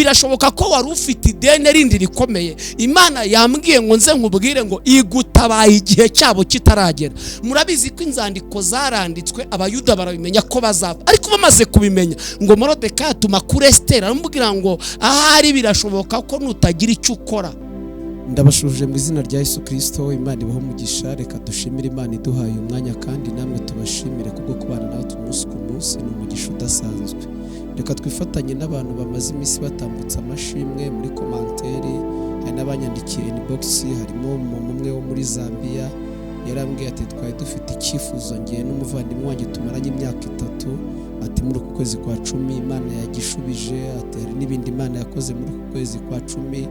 Birashoboka ko wari ufite ideni rindi rikomeye. Imana yambwiye ngo nze nkubwire ngo igutabaye igihe cyabo kitaragera. Murabizi ko inzandiko zaranditswe, Abayuda barabimenya ko bazapfa. Ariko bamaze kubimenya, ngo Morodekayi atuma kuri Esiteri, aramubwira ngo ahari birashoboka ko nutagira icyo ukora. Ndabashuje mu izina rya Yesu Kirisito. Imana ibaho umugisha. Reka dushimire Imana iduhaye umwanya, kandi namwe tubashimire kubwo kubana natwe umunsi ku munsi. Ni umugisha udasanzwe. Reka twifatanye n'abantu bamaze iminsi batambutse amashimwe muri commentaire. Hari n'abanyandikiye inbox, harimo umwe wo muri Zambia yarambwiye ati: "Twari dufite icyifuzo, ngiye n'umuvandimwe wanjye tumaranye imyaka 3," ati: "Muri uku kwezi kwa 10 Imana yagishubije." Ati: "Hari n'ibindi Imana yakoze muri uku kwezi kwa 10."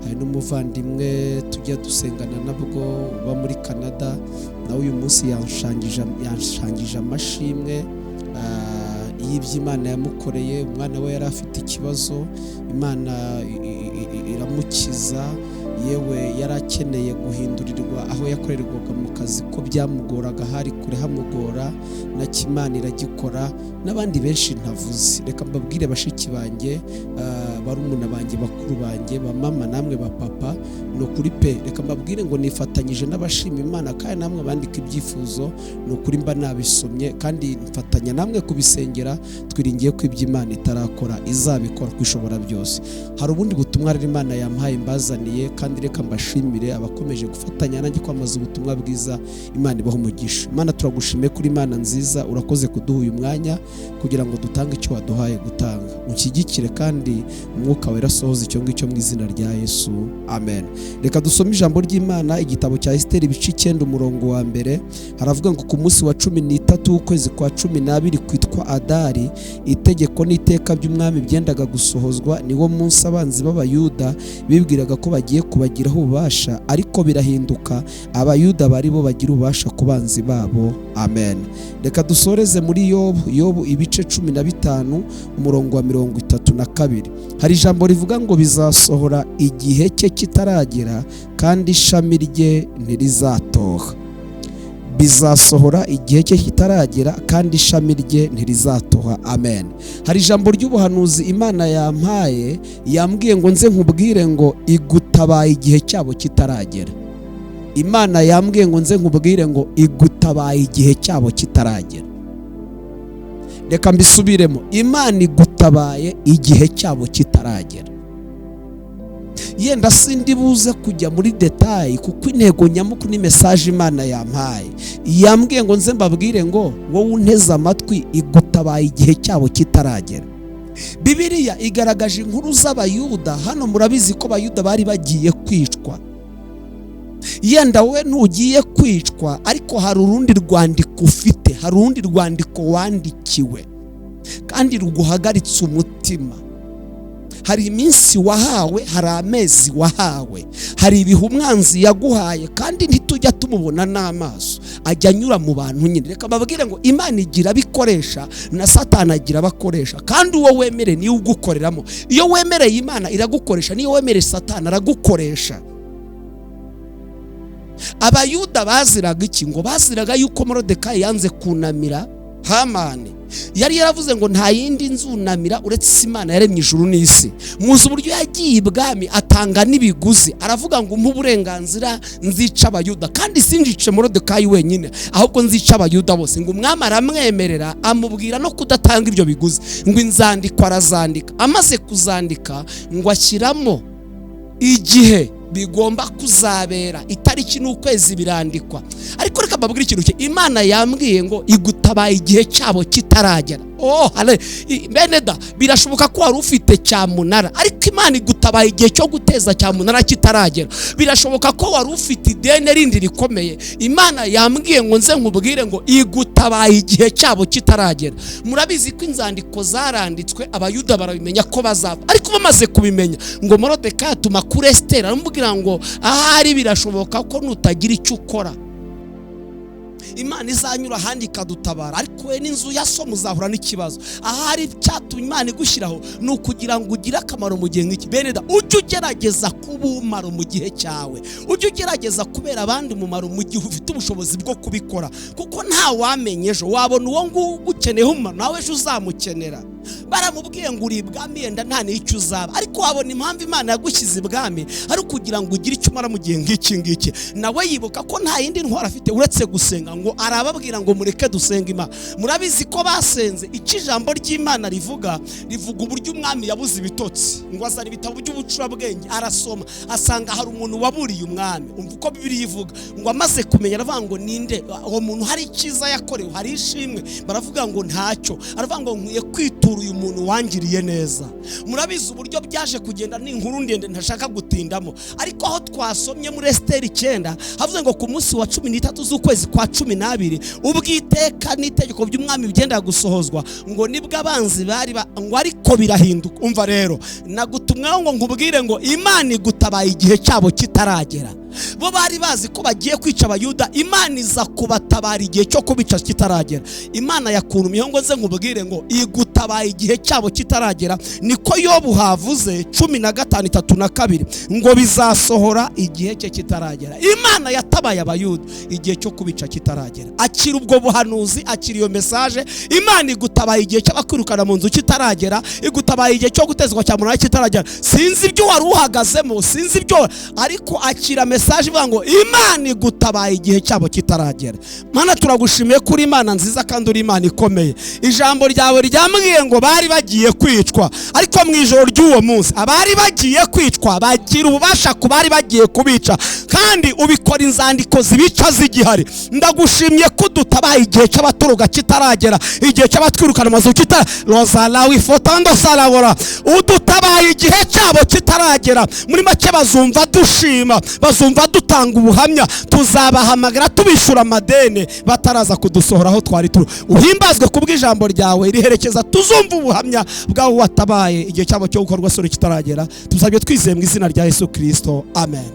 Hari n'umuvandimwe tujya dusengana nabwo uba muri Canada, nawe uyu munsi yanshangije amashimwe y'ibyo Imana yamukoreye. Umwana we yari afite ikibazo, Imana iramukiza. Yewe, yari akeneye guhindurirwa aho yakorerwaga mu kazi, ko byamugoraga, hari kure hamugora, na Imana iragikora. N'abandi benshi ntavuze. Reka mbabwire, bashiki banjye, barumuna banjye, bakuru banjye, ba mama, namwe ba papa, ni ukuri pe, reka mbabwire ngo nifatanyije n'abashima Imana, kandi namwe bandika ibyifuzo, ni ukuri mba nabisomye kandi mfatanya namwe kubisengera. Twiringiye ko ibyo Imana itarakora izabikora, ko ishobora byose. Hari ubundi butumwa rero Imana yampaye mbazaniye, kandi reka mbashimire abakomeje gufatanya nanjye kwamaza ubutumwa bwiza. Imana ibaho umugisha. Imana, turagushimiye kuri Imana nziza. Urakoze kuduha uyu mwanya kugira ngo dutange icyo waduhaye gutanga. Unshyigikire kandi Umwuka Wera asohoze icyo ngicyo mu izina rya Yesu, amen. Reka dusome ijambo ry'Imana, igitabo cya Esiteri, ibice 9, umurongo wa 1. Haravuga ngo: "Ku munsi wa 13 w'ukwezi kwa 12 kwitwa Adari, itegeko n'iteka by'umwami byendaga gusohozwa. Niwo munsi abanzi b'Abayuda bibwiraga ko bagiye kubagiraho ububasha, ariko birahinduka, Abayuda bari bo bagira ububasha ku banzi babo." Amen. Reka dusoreze muri Yobu. Yobu ibice 15, umurongo wa 32, hari ijambo rivuga ngo: "Bizasohora igihe cye kitaragera, kandi ishami rye ntirizatoha." Bizasohora igihe cye kitaragera, kandi ishami rye ntirizatoha. Amen. Hari ijambo ry'ubuhanuzi Imana yampaye. Yambwiye ngo nze nkubwire ngo igutabaye igihe cyabo kitaragera. Imana yambwiye ngo nze nkubwire ngo igutabaye igihe cyabo kitaragera. Reka mbisubiremo: Imana igutabaye igihe cyabo kitaragera. Yenda sindi buze kujya muri détails, kuko intego nyamukuru ni message Imana yampaye. Yambwiye ngo nze mbabwire ngo wowe unteze amatwi, igutabaye igihe cyabo kitaragera. Bibiliya igaragaje inkuru z'Abayuda hano. Murabizi ko Abayuda bari bagiye kwicwa. Yenda wowe ntugiye kwicwa, ariko hari urundi rwandiko ufite, hari urundi rwandiko wandikiwe kandi ruguhagaritse umutima. Hari iminsi wahawe, hari amezi wahawe, hari ibihe umwanzi yaguhaye, kandi ntitujya tumubona n'amaso, ajya anyura mu bantu nyine. Reka babwire ngo Imana igira abikoresha na Satani agira abakoresha, kandi uwo wemere niwe ugukoreramo. Iyo wemereye Imana iragukoresha, niyo wemereye Satani aragukoresha. Abayuda baziraga iki? Ngo baziraga yuko Morodekayi yanze kunamira Hamani. Yari yaravuze ngo: "Nta yindi nzunamira uretse Imana yaremye ijuru n'isi." Muzi uburyo yagiye ibwami, atanga n'ibiguzi, aravuga ngo: "Umpe uburenganzira nzica Abayuda, kandi sinjice Morodekayi wenyine, ahubwo nzica Abayuda bose." Ngo umwami aramwemerera, amubwira no kudatanga ibyo biguzi. Ngo inzandiko arazandika. Amaze kuzandika, ngo ashyiramo igihe bigomba kuzabera, itariki n'ukwezi birandikwa. Ariko reka mbabwire ikintu cye: Imana yambwiye ngo igutabaye igihe cyabo kitaragera. Oh, bene da, birashoboka ko wari ufite cyamunara, ariko Imana igutabaye igihe cyo guteza cyamunara kitaragera. Birashoboka ko wari ufite ideni rindi rikomeye. Imana yambwiye ngo nze nkubwire ngo igutabaye igihe cyabo kitaragera. Murabizi ko inzandiko zaranditswe, Abayuda barabimenya ko bazapfa. Ariko bamaze kubimenya, ngo Morodekayi atuma kuri Esiteri, aramubwira ngo ahari birashoboka ko nutagira icyo ukora. Imana izanyura ahandi ikadutabara, ariko we n'inzu ya so muzahura n'ikibazo. Ahari icyatumye Imana igushyiraho ni ukugira ngo ugire akamaro mu gihe nk'iki. Bene da, ujye ugerageza kuba umumaro mu gihe cyawe, ujye ugerageza kubera abandi umumaro mu gihe ufite ubushobozi bwo kubikora, kuko nta wamenya ejo wabona uwo nguwo ugukeneyeho umumaro, nawe ejo uzamukenera. Baramubwiye ngo uri ibwami yenda nta n'icyo uzaba, ariko wabona impamvu Imana yagushyize ibwami ari ukugira ngo ugire icyo umara mu gihe nk'iki ngiki. Nawe yibuka ko nta yindi ntwaro afite uretse gusenga, ngo arababwira ngo mureke dusenge Imana. Murabizi ko basenze. Icyo ijambo ry'Imana rivuga, rivuga uburyo umwami yabuze ibitotsi, ngo azana ibitabo by'ubucurabwenge arasoma, asanga hari umuntu waburiye umwami. Umva uko Bibiliya ivuga, ngo amaze kumenya aravuga ngo ninde uwo muntu, hari icyiza yakorewe, hari ishimwe? Baravuga ngo ntacyo. Aravuga ngo nkwiye kwitura uyu muntu wangiriye neza. Murabizi uburyo byaje kugenda, ni inkuru ndende ntashaka gutindamo, ariko aho twasomye muri Esiteri 9 havuze ngo ku munsi wa 13 z'ukwezi kwa 12, ubwo iteka n'itegeko by'umwami byenda gusohozwa, ngo nibwo abanzi bari ngo ariko birahinduka. Umva rero, nagutumweho ngo nkubwire ngo Imana igutabaye igihe cyabo kitaragera. Bo bari bazi ko bagiye kwica Abayuda, Imana iza kubatabara igihe cyo kubica kitaragera. Imana yakuntumyeho ngo nze nkubwire ngo igutabaye igihe cyabo kitaragera. Niko Yobu havuze 15:32 ngo bizasohora igihe cye kitaragera. Imana yatabaye Abayuda igihe cyo kubica kitaragera. Akira ubwo buhanuzi, akira iyo message. Imana igutabaye igihe cy'abakwirukana mu nzu kitaragera, igutabaye igihe cyo gutezwa cyamunara kitaragera. Sinzi ibyo wari uhagazemo, sinzi ibyo, ariko akira message ivuga ngo Imana igutabaye igihe cyabo kitaragera. Mana, turagushimiye kuri Imana nziza kandi uri Imana ikomeye. Ijambo ryawe ryambwiye ngo bari bagiye kwicwa, ariko mu ijoro ry'uwo munsi abari bagiye kwicwa bagira ububasha ku bari bagiye kubica, kandi ubikora inzandiko zibica zigihari. Ndagushimye ko dutabaye igihe cy'abaturuga kitaragera, igihe cy'abatwirukana amazu rozalawi fotando salabora, udutabaye igihe cyabo kitaragera. Muri make bazumva dushima, bazumva dutanga ubuhamya, tuzabahamagara tubishura amadeni bataraza kudusohora aho twari turi. Uhimbazwe kubw'ijambo ryawe riherekeza, tuzumva ubuhamya bw'aho watabaye igihe cyabo cyo gukorwa sore kitaragera. Tuzabyo twizeye mu izina rya Yesu Kristo, amen.